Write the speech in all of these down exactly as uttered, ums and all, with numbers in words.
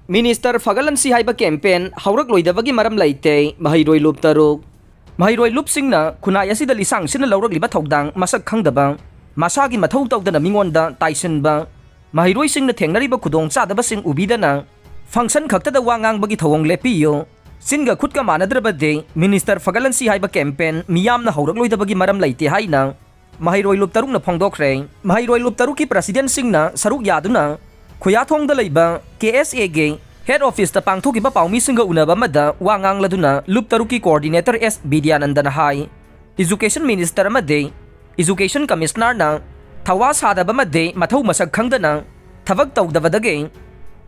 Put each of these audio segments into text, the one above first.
Minister ꯐꯒꯠꯍꯟꯁꯤ ꯍꯥꯏꯕ campaign ꯍꯧꯔꯛꯂꯣꯏꯗꯕꯒꯤ ꯃꯔꯝ ꯂꯩꯇꯦ꯫ ꯃꯍꯩꯔꯣꯏ ꯂꯨꯞ ꯇꯔꯨꯛ꯫ ꯃꯍꯩꯔꯣꯏ ꯂꯨꯞꯁꯤꯡꯅ ꯈꯨꯟꯅꯥꯏ ꯑꯁꯤꯗ ꯂꯤꯁꯥꯡ ꯁꯤꯠꯅ ꯂꯧꯔꯛꯂꯤꯕ ꯊꯧꯗꯥꯡ ꯃꯁꯛ ꯈꯪꯗꯕ, ꯃꯁꯥꯒꯤ ꯃꯊꯧ ꯇꯧꯗꯅ ꯃꯤꯉꯣꯟꯗ ꯇꯥꯏꯁꯤꯟꯕ, ꯃꯍꯩꯔꯣꯏꯁꯤꯡꯅ ꯊꯦꯡꯅꯔꯤꯕ ꯈꯨꯗꯣꯡꯆꯥꯗꯕꯁꯤꯡ ꯎꯕꯤꯗꯅ ꯐꯪꯁꯟ ꯈꯛꯇꯗ ꯋꯥ ꯉꯥꯡꯕꯒꯤ ꯊꯧꯑꯣꯡ ꯂꯦꯞꯄꯤꯌꯨ꯫ ꯆꯤꯟꯒ ꯈꯨꯠꯀ ꯃꯥꯟꯅꯗ꯭ꯔꯕꯗꯤ ꯃꯤꯅꯤꯁꯇꯔ ꯐꯒꯠꯍꯟꯁꯤ ꯍꯥꯏꯕ ꯀꯦꯝꯄꯦꯟ ꯃꯤꯌꯥꯝꯅ ꯍꯧꯔꯛꯂꯣꯏꯗꯕꯒꯤ ꯃꯔꯝ ꯂꯩꯇꯦ ꯍꯥꯏꯅ ꯃꯍꯩꯔꯣꯏ ꯂꯨꯞ ꯇꯔꯨꯛꯅ ꯐꯣꯡꯗꯣꯛꯈ꯭ꯔꯦ꯫ ꯃꯍꯩꯔꯣꯏ ꯂꯨꯞ ꯇꯔꯨꯛꯀꯤ ꯄ꯭ꯔꯁꯤꯗꯦꯟꯁꯤꯡꯅ ꯁꯔꯨꯛ ꯌꯥꯗꯨꯅ ꯈꯨꯌꯥꯊꯣꯡꯗ ꯂꯩꯕ ꯀꯦ ꯑꯦꯁ ꯑꯦꯒꯤ ꯍꯦꯗ ꯑꯣꯐꯤꯁꯇ ꯄꯥꯡꯊꯣꯛꯈꯤꯕ ꯄꯥꯎꯃꯤꯁꯤꯡꯒ ꯎꯅꯕ ꯑꯃꯗ ꯋꯥ ꯉꯥꯡꯂꯗꯨꯅ ꯂꯨꯞ ꯇꯔꯨꯛꯀꯤ ꯀꯣꯑꯣꯔꯗꯤꯅꯦꯇꯔ ꯑꯦꯁ ꯕꯤꯗ꯭ꯌꯥꯅꯟꯗꯅ ꯍꯥꯏ, ꯏꯖꯨꯀꯦꯁꯟ ꯃꯤꯅꯤꯁꯇꯔ ꯑꯃꯗꯤ ꯏꯖꯨꯀꯦꯁꯟ ꯀꯃꯤꯁꯅꯔꯅ ꯊꯋꯥ ꯁꯥꯗꯕ ꯑꯃꯗꯤ ꯃꯊꯧ ꯃꯁꯛ ꯈꯪꯗꯅ ꯊꯕꯛ ꯇꯧꯗꯕꯗꯒꯤ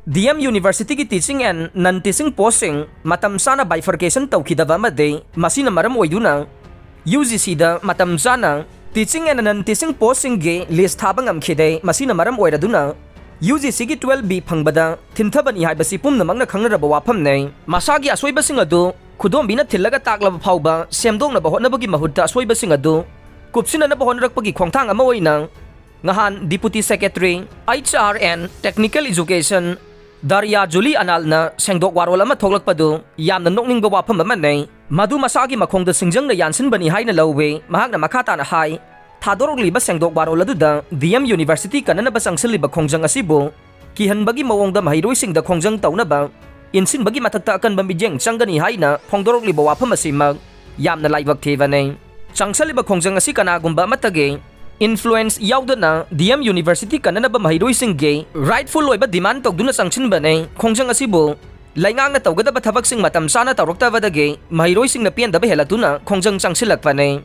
ꯗꯤ ꯑꯦꯝ ꯌꯨꯅꯤꯚꯔꯁꯤꯇꯤꯒꯤ teaching and non teaching postꯁꯤꯡ ꯃꯇꯝ ꯆꯥꯅ bifurcation ꯇꯧꯈꯤꯗꯕ ꯑꯃꯗꯤ ꯃꯁꯤꯅ ꯃꯔꯝ ꯑꯣꯏꯗꯨꯅ ꯌꯨ ꯖꯤ ꯁꯤꯗ ꯃꯇꯝ ꯆꯥꯅ teaching and non teaching postꯁꯤꯡꯒꯤ list ꯊꯥꯕ ꯉꯝꯈꯤꯗꯦ꯫ ꯃꯁꯤꯅ ꯃꯔꯝ ꯑꯣꯏꯔꯗꯨꯅ ꯌꯨ ꯖꯤ ꯁꯤꯒꯤ twelve B ꯐꯪꯕꯗ ꯊꯤꯟꯊꯕꯅꯤ ꯍꯥꯏꯕꯁꯤ ꯄꯨꯝꯅꯃꯛꯅ ꯈꯪꯅꯔꯕ ꯋꯥꯐꯝꯅꯤ꯫ ꯃꯁꯥꯒꯤ ꯑꯁꯣꯏꯕꯁꯤꯡ ꯑꯗꯨ ꯈꯨꯗꯣꯝꯕꯤꯅ ꯊꯤꯜꯂꯒ ꯇꯥꯛꯂꯕ ꯐꯥꯎꯕ ꯁꯦꯝꯗꯣꯛꯅꯕ ꯍꯣꯠꯅꯕꯒꯤ ꯃꯍꯨꯠꯇ ꯑꯁꯣꯏꯕꯁꯤꯡ ꯑꯗꯨ ꯀꯨꯞꯁꯤꯟꯅꯅꯕ ꯍꯣꯠꯅꯔꯛꯄꯒꯤ ꯈꯣꯡꯊꯥꯡ ꯑꯃ ꯑꯣꯏꯅ ꯉꯍꯥꯟ Deputy Secretary H R and Technical Education ꯗꯥꯔꯤꯌꯥ ꯖꯨꯂꯤ ꯑꯅꯥꯜꯅ ꯁꯦꯡꯗꯣꯛ ꯋꯥꯔꯣꯜ ꯑꯃ ꯊꯣꯛꯂꯛꯄꯗꯨ ꯌꯥꯝꯅ ꯅꯣꯛꯅꯤꯡꯕ ꯋꯥꯐꯝ ꯑꯃꯅꯤ꯫ ꯃꯗꯨ ꯃꯁꯥꯒꯤ ꯃꯈꯣꯡꯗ ꯁꯤꯡꯖꯪꯅ ꯌꯥꯟꯁꯤꯟꯕꯅꯤ ꯍꯥꯏꯅ ꯂꯧꯏ꯫ ꯃꯍꯥꯛꯅ ꯃꯈꯥ ꯇꯥꯅ ꯍꯥꯏ, ꯊꯥꯗꯣꯔꯛꯂꯤꯕ ꯁꯦꯡꯗꯣꯛ ꯋꯥꯔꯣꯜ ꯑꯗꯨꯗ ꯗꯤ ꯑꯦꯝ ꯌꯨꯅꯤꯚꯔꯁꯤꯇꯤ ꯀꯟꯅꯅꯕ ꯆꯪꯁꯤꯜꯂꯤꯕ ꯈꯣꯡꯖꯪ ꯑꯁꯤꯕꯨ ꯀꯤꯍꯟꯕꯒꯤ ꯃꯑꯣꯡꯗ ꯃꯍꯩꯔꯣꯏꯁꯤꯡꯗ ꯈꯣꯡꯖꯪ ꯇꯧꯅꯕ ꯏꯟꯁꯤꯟꯕꯒꯤ ꯃꯊꯛꯇ ꯑꯀꯟꯕ ꯃꯤꯠꯌꯦꯡ ꯆꯪꯒꯅꯤ ꯍꯥꯏꯅ ꯐꯣꯡꯗꯣꯔꯛꯂꯤꯕ ꯋꯥꯐꯝ ꯑꯁꯤꯃꯛ ꯌꯥꯝꯅ ꯂꯥꯏꯕꯛ ꯊꯤꯕꯅꯤ꯫ ꯆꯪꯁꯤꯜꯂꯤꯕ ꯈꯣꯡꯖꯪ ꯑꯁꯤ ꯀꯅꯥꯒꯨꯝꯕ ꯑꯃꯠꯇꯒꯤ influence ꯌꯥꯎꯗꯅ ꯗꯤ ꯑꯦꯝ ꯌꯨꯅꯤꯚꯔꯁꯤꯇꯤ ꯀꯟꯅꯅꯕ ꯃꯍꯩꯔꯣꯏꯁꯤꯡꯒꯤ rightful ꯑꯣꯏꯕ demand ꯇꯧꯗꯨꯅ ꯆꯪꯁꯤꯟꯕꯅꯤ꯫ ꯈꯣꯡꯖꯪ ꯑꯁꯤꯕꯨ ꯂꯩꯉꯥꯛꯅ ꯇꯧꯒꯗꯕ ꯊꯕꯛꯁꯤꯡ ꯃꯇꯝ ꯆꯥꯅ ꯇꯧꯔꯛꯇꯕꯗꯒꯤ ꯃꯍꯩꯔꯣꯏꯁꯤꯡꯅ ꯄꯦꯟꯗꯕ ꯍꯦꯜꯂꯛꯇꯨꯅ ꯈꯣꯡꯖꯪ ꯆꯪꯁꯤꯜꯂꯛꯄꯅꯤ꯫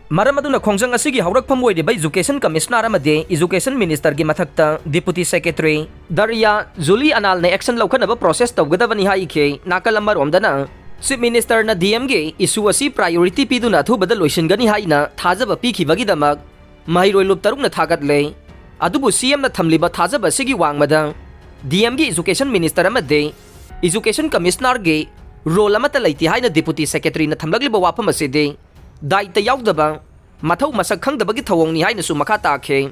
ꯃꯔꯝ ꯑꯗꯨꯅ ꯈꯣꯡꯖꯪ ꯑꯁꯤꯒꯤ ꯍꯧꯔꯛꯐꯝ ꯑꯣꯏꯔꯤꯕ ꯏꯖꯨꯀꯦꯁꯟ ꯀꯃꯤꯁꯅꯔ ꯑꯃꯗꯤ ꯏꯖꯨꯀꯦꯁꯟ ꯃꯤꯅꯤꯁꯇꯔꯒꯤ ꯃꯊꯛꯇ ꯗꯤꯄꯨꯇꯤ ꯁꯦꯀ꯭ꯔꯦꯇꯔꯤ ꯗꯥꯔꯤꯌꯥ ꯖꯨꯂꯤ ꯑꯅꯥꯜꯅ action ꯂꯧꯈꯠꯅꯕ process ꯇꯧꯒꯗꯕꯅꯤ ꯍꯥꯏꯈꯤ꯫ ꯅꯥꯀꯜ ꯑꯃꯔꯣꯝꯗꯅ ꯆꯤꯐ ꯃꯤꯅꯤꯁꯇꯔꯅ ꯗꯤ ꯑꯦꯝꯒꯤ issue ꯑꯁꯤ priority ꯄꯤꯗꯨꯅ ꯑꯊꯨꯕꯗ ꯂꯣꯏꯁꯤꯟꯒꯅꯤ ꯍꯥꯏꯅ ꯊꯥꯖꯕ ꯄꯤꯈꯤꯕꯒꯤꯗꯃꯛ ꯃꯍꯩꯔꯣꯏ ꯂꯨꯞ ꯇꯔꯨꯛꯅ ꯊꯥꯒꯠꯂꯦ꯫ ꯑꯗꯨꯕꯨ ꯁꯤ ꯑꯦꯝꯅ ꯊꯝꯂꯤꯕ ꯊꯥꯖꯕ ꯑꯁꯤꯒꯤ ꯋꯥꯡꯃꯗ ꯗꯤ ꯑꯦꯝꯒꯤ ꯏꯖꯨꯀꯦꯁꯟ ꯃꯤꯅꯤꯁꯇꯔ ꯑꯃꯗꯤ ꯏꯖꯨꯀꯦꯁꯟ ꯀꯃꯤꯁꯅꯔꯒꯤ role ꯑꯃꯠꯇ ꯂꯩꯇꯦ ꯍꯥꯏꯅ ꯗꯤꯄꯨꯇꯤ ꯁꯦꯀ꯭ꯔꯦꯇꯔꯤꯅ ꯊꯝꯂꯛꯂꯤꯕ ꯋꯥꯐꯝ ꯑꯁꯤꯗꯤ ꯗꯥꯏꯇ ꯌꯥꯎꯗꯕ, ꯃꯊꯧ ꯃꯁꯛ ꯈꯪꯗꯕꯒꯤ ꯊꯧꯑꯣꯡꯅꯤ ꯍꯥꯏꯅꯁꯨ ꯃꯈꯥ ꯇꯥꯈꯤ꯫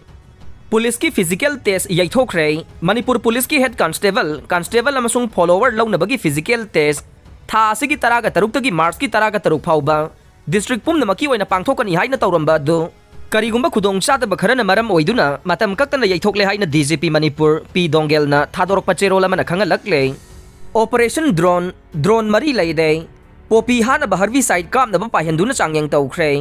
ꯄꯨꯂꯤꯁꯀꯤ ꯐꯤꯖꯤꯀꯦꯜ ꯇꯦꯁ ꯌꯩꯊꯣꯛꯈ꯭ꯔꯦ꯫ ꯃꯅꯤꯄꯨꯔ ꯄꯨꯂꯤꯁꯀꯤ ꯍꯦꯗ ꯀꯟꯁꯇꯦꯕꯜ, ꯀꯟꯁꯇꯦꯕꯜ ꯑꯃꯁꯨꯡ ꯐꯣꯂꯣꯋꯔ ꯂꯧꯅꯕꯒꯤ ꯐꯤꯖꯤꯀꯦꯜ ꯇꯦꯁ ꯊꯥ ꯑꯁꯤꯒꯤ ꯇꯔꯥꯒ ꯇꯔꯨꯛꯇꯒꯤ ꯃꯥꯔꯆꯀꯤ ꯇꯔꯥꯒ ꯇꯔꯨꯛ ꯐꯥꯎꯕ ꯗꯤꯁꯇ꯭ꯔꯤꯛ ꯄꯨꯝꯅꯃꯛꯀꯤ ꯑꯣꯏꯅ ꯄꯥꯡꯊꯣꯛꯀꯅꯤ ꯍꯥꯏꯅ ꯇꯧꯔꯝꯕ ꯑꯗꯨ ꯀꯔꯤꯒꯨꯝꯕ ꯈꯨꯗꯣꯡꯆꯥꯗꯕ ꯈꯔꯅ ꯃꯔꯝ ꯑꯣꯏꯗꯨꯅ ꯃꯇꯝ ꯀꯛꯇꯅ ꯌꯩꯊꯣꯛꯂꯦ ꯍꯥꯏꯅ ꯗꯤ ꯖꯤ ꯄꯤ ꯃꯅꯤꯄꯨꯔ ꯄꯤ ꯗꯣꯡꯒꯦꯜꯅ ꯊꯥꯗꯣꯔꯛꯄ ꯆꯦꯔꯣꯜ ꯑꯃꯅ ꯈꯪꯍꯜꯂꯛꯂꯦ꯫ ꯑꯣꯄꯔꯦꯁꯟ ꯗ꯭ꯔꯣꯟ, ꯗ꯭ꯔꯣꯟ ꯃꯔꯤ ꯂꯩꯔꯦ꯫ ꯄꯣꯄꯤ ꯍꯥꯠꯅꯕ ꯍꯔꯕꯤꯁꯥꯏꯗ ꯀꯥꯞꯅꯕ ꯄꯥꯏꯍꯟꯗꯨꯅ ꯆꯥꯡꯌꯦꯡ ꯇꯧꯈ꯭ꯔꯦ꯫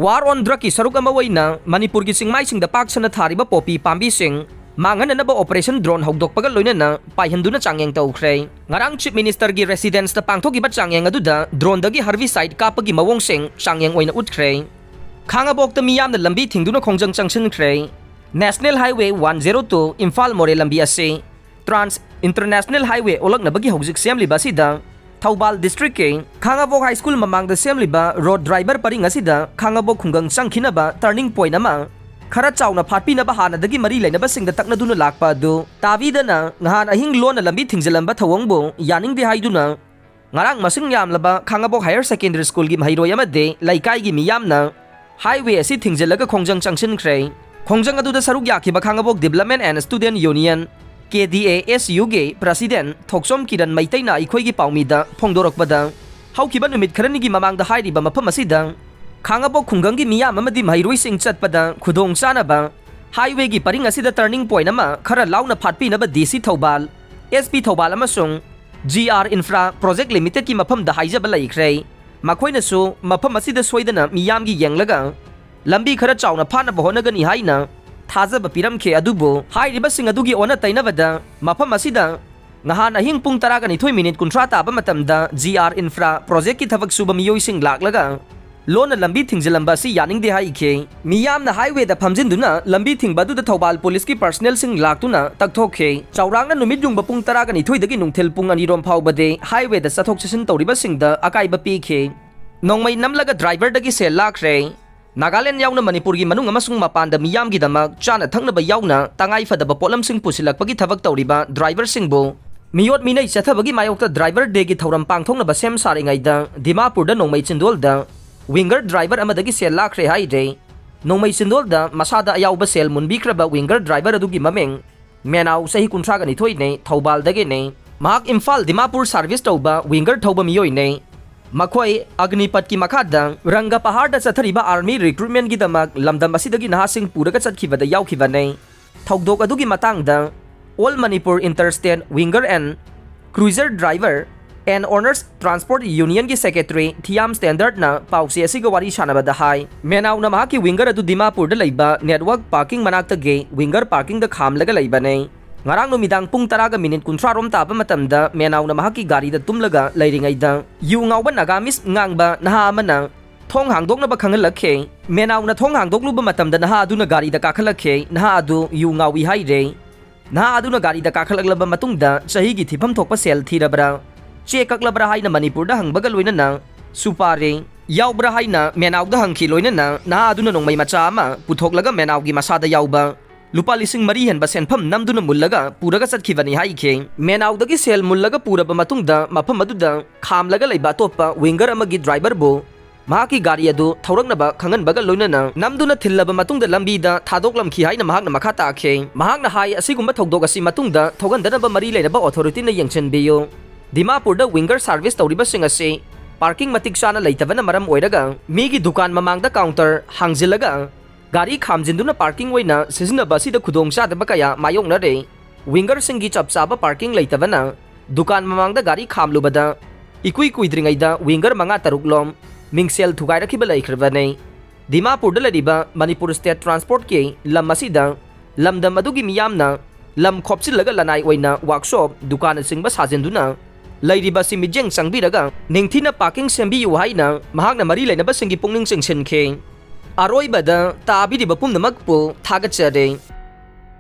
ꯋꯥꯔ ꯑꯣꯟ ꯗ꯭ꯔꯒꯀꯤ ꯁꯔꯨꯛ ꯑꯃ ꯑꯣꯏꯅ ꯃꯅꯤꯄꯨꯔꯒꯤ ꯆꯤꯡꯃꯥꯏꯁꯤꯡꯗ ꯄꯥꯛ ꯁꯟꯅ ꯊꯥꯔꯤꯕ ꯄꯣꯄꯤ ꯄꯥꯝꯕꯤꯁꯤꯡ ꯃꯥꯡꯍꯟꯅꯅꯕ ꯑꯣꯄꯔꯦꯁꯟ ꯗ꯭ꯔꯣꯟ ꯍꯧꯗꯣꯛꯄꯒ ꯂꯣꯏꯅꯅ ꯄꯥꯏꯍꯟꯗꯨꯅ ꯆꯥꯡꯌꯦꯡ ꯇꯧꯈ꯭ꯔꯦ꯫ ꯉꯔꯥꯡ ꯆꯤꯐ ꯃꯤꯅꯤꯁꯇꯔꯒꯤ ꯔꯦꯁꯤꯗꯦꯟꯁꯇ ꯄꯥꯡꯊꯣꯛꯈꯤꯕ ꯆꯥꯡꯌꯦꯡ ꯑꯗꯨꯗ ꯗ꯭ꯔꯣꯟꯗꯒꯤ ꯍꯔꯕꯤꯁꯥꯏꯗ ꯀꯥꯞꯄꯒꯤ ꯃꯑꯣꯡꯁꯤꯡ ꯆꯥꯡꯌꯦꯡ ꯑꯣꯏꯅ ꯎꯠꯈ꯭ꯔꯦ꯫ ꯈꯥꯡꯉꯕꯣꯛꯇ ꯃꯤꯌꯥꯝꯅ ꯂꯝꯕꯤ ꯊꯤꯡꯗꯨꯅ ꯈꯣꯡꯖꯪ ꯆꯪꯁꯤꯟꯈ꯭ꯔꯦ꯫ National highway one zero two Imphal Moreh ꯂꯝꯕꯤ ꯑꯁꯤ ꯇ꯭ꯔꯥꯟꯁ ꯏꯟꯇꯔꯅꯦꯁꯅꯦꯜ ꯍꯥꯏꯋꯦ ꯑꯣꯜꯂꯛꯅꯕꯒꯤ ꯍꯧꯖꯤꯛ ꯁꯦꯝꯂꯤꯕ ꯑꯁꯤꯗ ꯊꯧꯕꯥꯜ ꯗꯤꯁꯇ꯭ꯔꯤꯛꯀꯤ ꯈꯥꯡꯉꯕꯣꯛ ꯍꯥꯏ ꯁ꯭ꯀꯨꯜ ꯃꯃꯥꯡꯗ ꯁꯦꯝꯂꯤꯕ ꯔꯣꯗ ꯗ꯭ꯔꯥꯏꯚꯔ ꯄꯔꯤꯡ ꯑꯁꯤꯗ ꯈꯥꯡꯉꯕꯣꯛ ꯈꯨꯡꯒꯪ ꯆꯪꯈꯤꯅꯕ ꯇꯔꯅꯤꯡ ꯄꯣꯏꯟꯠ ꯑꯃ ꯈꯔ ꯆꯥꯎꯅ ꯐꯥꯠꯄꯤꯅꯕ ꯍꯥꯟꯅꯗꯒꯤ ꯃꯔꯤ ꯂꯩꯅꯕꯁꯤꯡꯗ ꯇꯛꯅꯗꯨꯅ ꯂꯥꯛꯄ ꯑꯗꯨ ꯇꯥꯕꯤꯗꯅ ꯉꯍꯥꯟ ꯑꯍꯤꯡ ꯂꯣꯟꯅ ꯂꯝꯕꯤ ꯊꯤꯡꯖꯤꯜꯂꯝꯕ ꯊꯧꯑꯣꯡꯕꯨ ꯌꯥꯅꯤꯡꯗꯦ ꯍꯥꯏꯗꯨꯅ ꯉꯔꯥꯡ ꯃꯁꯤꯡ ꯌꯥꯝꯂꯕ ꯈꯥꯡꯉꯕꯣꯛ ꯍꯥꯌꯔ ꯁꯦꯀꯦꯟꯗꯔꯤ ꯁ꯭ꯀꯨꯜꯒꯤ ꯃꯍꯩꯔꯣꯏ ꯑꯃꯗꯤ ꯂꯩꯀꯥꯏꯒꯤ ꯃꯤꯌꯥꯝꯅ ꯍꯥꯏꯋꯦ ꯑꯁꯤ ꯊꯤꯡꯖꯤꯜꯂꯒ ꯈꯣꯡꯖꯪ ꯆꯪꯁꯤꯟꯈ꯭ꯔꯦ꯫ ꯈꯣꯡꯖꯪ ꯑꯗꯨꯗ ꯁꯔꯨꯛ ꯌꯥꯈꯤꯕ Khangabok development and student union, K D A S ꯌꯨꯒꯤ ꯄ꯭ꯔꯁꯤꯗꯦꯟ ꯊꯣꯛꯆꯣꯝ ꯀꯤꯔꯟ ꯃꯩꯇꯩꯅ ꯑꯩꯈꯣꯏꯒꯤ ꯄꯥꯎꯃꯤꯗ ꯐꯣꯡꯗꯣꯔꯛꯄꯗ, ꯍꯧꯈꯤꯕ ꯅꯨꯃꯤꯠ ꯈꯔꯅꯤꯒꯤ ꯃꯃꯥꯡꯗ ꯍꯥꯏꯔꯤꯕ ꯃꯐꯝ ꯑꯁꯤꯗ ꯈꯥꯡꯉꯕꯣꯛ ꯈꯨꯡꯒꯪꯒꯤ ꯃꯤꯌꯥꯝ ꯑꯃꯗꯤ ꯃꯍꯩꯔꯣꯏꯁꯤꯡ ꯆꯠꯄꯗ ꯈꯨꯗꯣꯡ ꯆꯥꯅꯕ ꯍꯥꯏꯋꯦꯒꯤ ꯄꯔꯤꯡ ꯑꯁꯤꯗ ꯇꯔꯅꯤꯡ ꯄꯣꯏꯟꯠ ꯑꯃ ꯈꯔ ꯂꯥꯎꯅ ꯐꯥꯠꯄꯤꯅꯕ ꯗꯤ ꯁꯤ ꯊꯧꯕꯥꯜ, ꯑꯦꯁ ꯄꯤ ꯊꯧꯕꯥꯜ ꯑꯃꯁꯨꯡ ꯖꯤ ꯑꯥꯔ ꯏꯟꯐ꯭ꯔꯥ ꯄ꯭ꯔꯣꯖꯦꯛ ꯂꯤꯃꯤꯇꯦꯗꯀꯤ ꯃꯐꯝꯗ ꯍꯥꯏꯖꯕ ꯂꯩꯈ꯭ꯔꯦ꯫ ꯃꯈꯣꯏꯅꯁꯨ ꯃꯐꯝ ꯑꯁꯤꯗ ꯁꯣꯏꯗꯅ ꯃꯤꯌꯥꯝꯒꯤ ꯌꯦꯡꯂꯒ ꯂꯝꯕꯤ ꯈꯔ ꯆꯥꯎꯅ ꯐꯥꯠꯅꯕ ꯍꯣꯠꯅꯒꯅꯤ ꯍꯥꯏꯅ ꯊꯥꯖꯕ ꯄꯤꯔꯝꯈꯤ꯫ ꯑꯗꯨꯕꯨ ꯍꯥꯏꯔꯤꯕꯁꯤꯡ ꯑꯗꯨꯒꯤ ꯑꯣꯟꯅ ꯇꯩꯅꯕꯗ ꯃꯐꯝ ꯑꯁꯤꯗ ꯉꯍꯥꯟ ꯑꯍꯤꯡ ꯄꯨꯡ ꯇꯔꯥꯒ ꯅꯤꯊꯣꯏ ꯃꯤꯅꯤꯠ ꯀꯨꯟꯊ꯭ꯔꯥ ꯇꯥꯕ ꯃꯇꯝꯗ ꯖꯤ ꯑꯥꯔ ꯏꯟꯐ꯭ꯔꯥ ꯄ꯭ꯔꯣꯖꯦꯛꯀꯤ ꯊꯕꯛ ꯁꯨꯕ ꯃꯤꯑꯣꯏꯁꯤꯡ ꯂꯥꯛꯂꯒ ꯂꯣꯟꯅ ꯂꯝꯕꯤ ꯊꯤꯡꯖꯤꯜꯂꯝꯕ ꯑꯁꯤ ꯌꯥꯅꯤꯡꯗꯦ ꯍꯥꯏꯈꯤ꯫ ꯃꯤꯌꯥꯝꯅ ꯍꯥꯏꯋꯦꯗ ꯐꯝꯖꯤꯟꯗꯨꯅ ꯂꯝꯕꯤ ꯊꯤꯡꯕ ꯑꯗꯨꯗ ꯊꯧꯕꯥꯜ ꯄꯨꯂꯤꯁꯀꯤ ꯄꯔꯁꯅꯦꯜꯁꯤꯡ ꯂꯥꯛꯇꯨꯅ ꯇꯛꯊꯣꯛꯈꯤ꯫ ꯆꯥꯎꯔꯥꯛꯅ ꯅꯨꯃꯤꯠ ꯌꯨꯡꯕ ꯄꯨꯡ ꯇꯔꯥꯒ ꯅꯤꯊꯣꯏꯗꯒꯤ ꯅꯨꯡꯊꯤꯜ ꯄꯨꯡ ꯑꯅꯤꯔꯣꯝ ꯐꯥꯎꯕꯗꯤ ꯍꯥꯏꯋꯦꯗ ꯆꯠꯊꯣꯛ ꯆꯠꯁꯤꯟ ꯇꯧꯔꯤꯕꯁꯤꯡꯗ ꯑꯀꯥꯏꯕ ꯄꯤꯈꯤ꯫ ꯅꯣꯡꯃꯩ ꯅꯝꯂꯒ ꯗ꯭ꯔꯥꯏꯚꯔꯗꯒꯤ ꯁꯦꯜ ꯂꯥꯛꯈ꯭ꯔꯦ꯫ ꯅꯥꯒꯥꯂꯦꯟ ꯌꯥꯎꯅ ꯃꯅꯤꯄꯨꯔꯒꯤ ꯃꯅꯨꯡ ꯑꯃꯁꯨꯡ ꯃꯄꯥꯟꯗ ꯃꯤꯌꯥꯝꯒꯤꯗꯃꯛ ꯆꯥꯅ ꯊꯛꯅꯕ ꯌꯥꯎꯅ ꯇꯉꯥꯏ ꯐꯗꯕ ꯄꯣꯠꯂꯝꯁꯤꯡ ꯄꯨꯁꯤꯜꯂꯛꯄꯒꯤ ꯊꯕꯛ ꯇꯧꯔꯤꯕ ꯗ꯭ꯔꯥꯏꯚꯔꯁꯤꯡꯕꯨ ꯃꯤꯑꯣꯠ ꯃꯤꯅꯩ ꯆꯠꯊꯕꯒꯤ ꯃꯥꯌꯣꯛꯇ ꯗ꯭ꯔꯥꯏꯚꯔ ꯗꯦꯒꯤ ꯊꯧꯔꯝ ꯄꯥꯡꯊꯣꯛꯅꯕ ꯁꯦꯝ ꯁꯥꯔꯤꯉꯩꯗ ꯗꯤꯃꯥꯄꯨꯔꯗ ꯅꯣꯡꯃꯩ ꯆꯤꯟꯗꯣꯜꯗ ꯋꯤꯡꯒꯔ ꯗ꯭ꯔꯥꯏꯚꯔ ꯑꯃꯗꯒꯤ ꯁꯦꯜ ꯂꯥꯛꯈ꯭ꯔꯦ ꯍꯥꯏꯔꯦ꯫ ꯅꯣꯡꯃꯩ ꯆꯤꯟꯗꯣꯜꯗ ꯃꯁꯥꯗ ꯑꯌꯥꯎꯕ ꯁꯦꯜ ꯃꯨꯟꯕꯤꯈ꯭ꯔꯕ winger driver ꯑꯗꯨꯒꯤ ꯃꯃꯤꯡ ꯃꯦꯅꯥꯎ, ꯆꯍꯤ ꯀꯨꯟꯊ꯭ꯔꯥꯒ ꯅꯤꯊꯣꯏꯅꯤ, ꯊꯧꯕꯥꯜꯗꯒꯤꯅꯤ꯫ ꯃꯍꯥꯛ ꯏꯝꯐꯥꯜ ꯗꯤꯃꯥꯄꯨꯔ service ꯇꯧꯕ winger ꯊꯧꯕ ꯃꯤꯑꯣꯏꯅꯤ꯫ ꯃꯈꯣꯏ ꯑꯒꯅꯤꯄꯠꯀꯤ ꯃꯈꯥꯗ ꯔꯪꯒ ꯄꯍꯥꯔꯗ ꯆꯠꯊꯔꯤꯕ army recruitmentꯒꯤꯗꯃꯛ ꯂꯝꯗꯝ ꯑꯁꯤꯗꯒꯤ ꯅꯍꯥꯁꯤꯡ ꯄꯨꯔꯒ ꯆꯠꯈꯤꯕꯗ ꯌꯥꯎꯈꯤꯕꯅꯤ꯫ ꯊꯧꯗꯣꯛ ꯑꯗꯨꯒꯤ ꯃꯇꯥꯡꯗ All Manipur Interstate Winger and Cruiser Driver and Owners Transport Unionꯒꯤ secretary ꯊꯤꯌꯥꯝ ꯁ꯭ꯇꯦꯟꯗꯔꯠꯅ ꯄꯥꯎꯆꯦ ꯑꯁꯤꯒ ꯋꯥꯔꯤ ꯁꯥꯟꯅꯕꯗ ꯍꯥꯏ, ꯃꯦꯅꯥꯎꯅ ꯃꯍꯥꯛꯀꯤ winger ꯑꯗꯨ ꯗꯤꯃꯥꯄꯨꯔꯗ ꯂꯩꯕ network parking ꯃꯅꯥꯛꯇꯒꯤ winger parkingꯗ ꯈꯥꯝꯂꯒ ꯂꯩꯕꯅꯤ꯫ ꯉꯔꯥꯡ ꯅꯨꯃꯤꯗꯥꯡ ꯄꯨꯡ ꯇꯔꯥꯒ ꯃꯤꯅꯤꯠ ꯀꯨꯟꯊ꯭ꯔꯥ ꯔꯣꯝ ꯇꯥꯕ ꯃꯇꯝꯗ ꯃꯦꯅꯥꯎꯅ ꯃꯍꯥꯛꯀꯤ ꯒꯥꯔꯤꯗ ꯇꯨꯝꯂꯒ ꯂꯩꯔꯤꯉꯩꯗ ꯌꯨ ꯉꯥꯎꯕ ꯅꯥꯒꯥꯃꯤꯁ ꯉꯥꯡꯕ ꯅꯍꯥ ꯑꯃꯅ ꯊꯣꯡ ꯍꯥꯡꯗꯣꯛꯅꯕ ꯈꯪꯍꯜꯂꯛꯈꯤ꯫ ꯃꯦꯅꯥꯎꯅ ꯊꯣꯡ ꯍꯥꯡꯗꯣꯛꯂꯨꯕ ꯃꯇꯝꯗ ꯅꯍꯥ ꯑꯗꯨꯅ ꯒꯥꯔꯤꯗ ꯀꯥꯈꯠꯂꯛꯈꯤ꯫ ꯅꯍꯥ ꯑꯗꯨ ꯌꯨ ꯉꯥꯎꯏ ꯍꯥꯏꯔꯦ꯫ ꯅꯍꯥ ꯑꯗꯨꯅ ꯒꯥꯔꯤꯗ ꯀꯥꯈꯠꯂꯛꯂꯕ ꯃꯇꯨꯡꯗ ꯆꯍꯤꯒꯤ ꯊꯤꯐꯝ ꯊꯣꯛꯄ ꯁꯦꯜ ꯊꯤꯔꯕ꯭ꯔꯥ, ꯆꯦ ꯀꯛꯂꯕ꯭ꯔꯥ ꯍꯥꯏꯅ ꯃꯅꯤꯄꯨꯔꯗ ꯍꯪꯕꯒ ꯂꯣꯏꯅꯅ ꯁꯨꯄꯥꯔꯤ ꯌꯥꯎꯕ꯭ꯔꯥ ꯍꯥꯏꯅ ꯃꯦꯅꯥꯎꯗ ꯍꯪꯈꯤ꯫ ꯂꯣꯏꯅꯅ ꯅꯍꯥ ꯑꯗꯨꯅ ꯅꯣꯡꯃꯩ ꯃꯆꯥ ꯑꯃ ꯄꯨꯊꯣꯛꯂꯒ ꯃꯦꯅꯥꯎꯒꯤ ꯃꯁꯥꯗ ꯌꯥꯎꯕ ꯂꯨꯄꯥ ꯂꯤꯁꯤꯡ ꯃꯔꯤ ꯍꯦꯟꯕ ꯁꯦꯟꯐꯝ ꯅꯝꯗꯨꯅ ꯃꯨꯜꯂꯒ ꯄꯨꯔꯒ ꯆꯠꯈꯤꯕꯅꯤ ꯍꯥꯏꯈꯤ꯫ ꯃꯦꯅꯥꯎꯗꯒꯤ ꯁꯦꯜ ꯃꯨꯜꯂꯒ ꯄꯨꯔꯕ ꯃꯇꯨꯡꯗ ꯃꯐꯝ ꯑꯗꯨꯗ ꯈꯥꯝꯂꯒ ꯂꯩꯕ ꯑꯇꯣꯞꯄ winger ꯑꯃꯒꯤ driverꯕꯨ ꯃꯍꯥꯛꯀꯤ ꯒꯥꯔꯤ ꯑꯗꯨ ꯊꯧꯔꯛꯅꯕ ꯈꯪꯍꯟꯕꯒ ꯂꯣꯏꯅꯅ ꯅꯝꯗꯨꯅ ꯊꯤꯜꯂꯕ ꯃꯇꯨꯡꯗ ꯂꯝꯕꯤꯗ ꯊꯥꯗꯣꯛꯂꯝꯈꯤ ꯍꯥꯏꯅ ꯃꯍꯥꯛꯅ ꯃꯈꯥ ꯇꯥꯈꯤ꯫ ꯃꯍꯥꯛꯅ ꯍꯥꯏ, ꯑꯁꯤꯒꯨꯝꯕ ꯊꯧꯗꯣꯛ ꯑꯁꯤ ꯃꯇꯨꯡꯗ ꯊꯣꯛꯍꯟꯗꯅꯕ ꯃꯔꯤ ꯂꯩꯅꯕ authorityꯅ ꯌꯦꯡꯁꯤꯟꯕꯤꯌꯨ꯫ ꯗꯤꯃꯥꯄꯨꯔꯗ winger service ꯇꯧꯔꯤꯕꯁꯤꯡ ꯑꯁꯤ parking ꯃꯇꯤꯛ ꯆꯥꯅ ꯂꯩꯇꯕꯅ ꯃꯔꯝ ꯑꯣꯏꯔꯒ ꯃꯤꯒꯤ ꯗꯨꯀꯥꯟ ꯃꯃꯥꯡꯗ counter ꯍꯥꯡꯖꯤꯜꯂꯒ ꯒꯥꯔꯤ ꯈꯥꯝꯖꯤꯟꯗꯨꯅ parking ꯑꯣꯏꯅ ꯁꯤꯖꯤꯟꯅꯕ ꯑꯁꯤꯗ ꯈꯨꯗꯣꯡꯆꯥꯗꯕ ꯀꯌꯥ ꯃꯥꯌꯣꯛꯅꯔꯦ꯫ Wingerꯁꯤꯡꯒꯤ ꯆꯞ ꯆꯥꯕ parking ꯂꯩꯇꯕꯅ ꯗꯨꯀꯥꯟ ꯃꯃꯥꯡꯗ ꯒꯥꯔꯤ ꯈꯥꯝꯂꯨꯕꯗ ꯏꯀꯨꯏ ꯀꯨꯏꯗ꯭ꯔꯤꯉꯩꯗ winger ꯃꯉꯥ ꯇꯔꯨꯛ ꯂꯣꯝ ꯃꯤꯡꯁꯦꯜ ꯊꯨꯒꯥꯏꯔꯛꯈꯤꯕ ꯂꯩꯈ꯭ꯔꯕꯅꯤ꯫ ꯗꯤꯃꯥꯄꯨꯔꯗ ꯂꯩꯔꯤꯕ ꯃꯅꯤꯄꯨꯔ State Transportꯀꯤ ꯂꯝ ꯑꯁꯤꯗ ꯂꯝꯗꯝ ꯑꯗꯨꯒꯤ ꯃꯤꯌꯥꯝꯅ ꯂꯝ ꯈꯣꯞꯆꯤꯜꯂꯒ ꯂꯅꯥꯏ ꯑꯣꯏꯅ workshop, ꯗꯨꯀꯥꯟꯅꯆꯤꯡꯕ ꯁꯥꯖꯤꯟꯗꯨꯅ ꯂꯩꯔꯤꯕ ꯑꯁꯤ ꯃꯤꯠꯌꯦꯡ ꯆꯪꯕꯤꯔꯒ ꯅꯤꯡꯊꯤꯅ parking ꯁꯦꯝꯕꯤꯌꯨ ꯍꯥꯏꯅ ꯃꯍꯥꯛꯅ ꯃꯔꯤ ꯂꯩꯅꯕꯁꯤꯡꯒꯤ ꯄꯨꯛꯅꯤꯡ ꯆꯤꯡꯁꯤꯟꯈꯤ꯫ ꯑꯔꯣꯏꯕꯗ ꯇꯥꯕꯤꯔꯤꯕ ꯄꯨꯝꯅꯃꯛꯄꯨ ꯊꯥꯒꯠꯆꯔꯤ꯫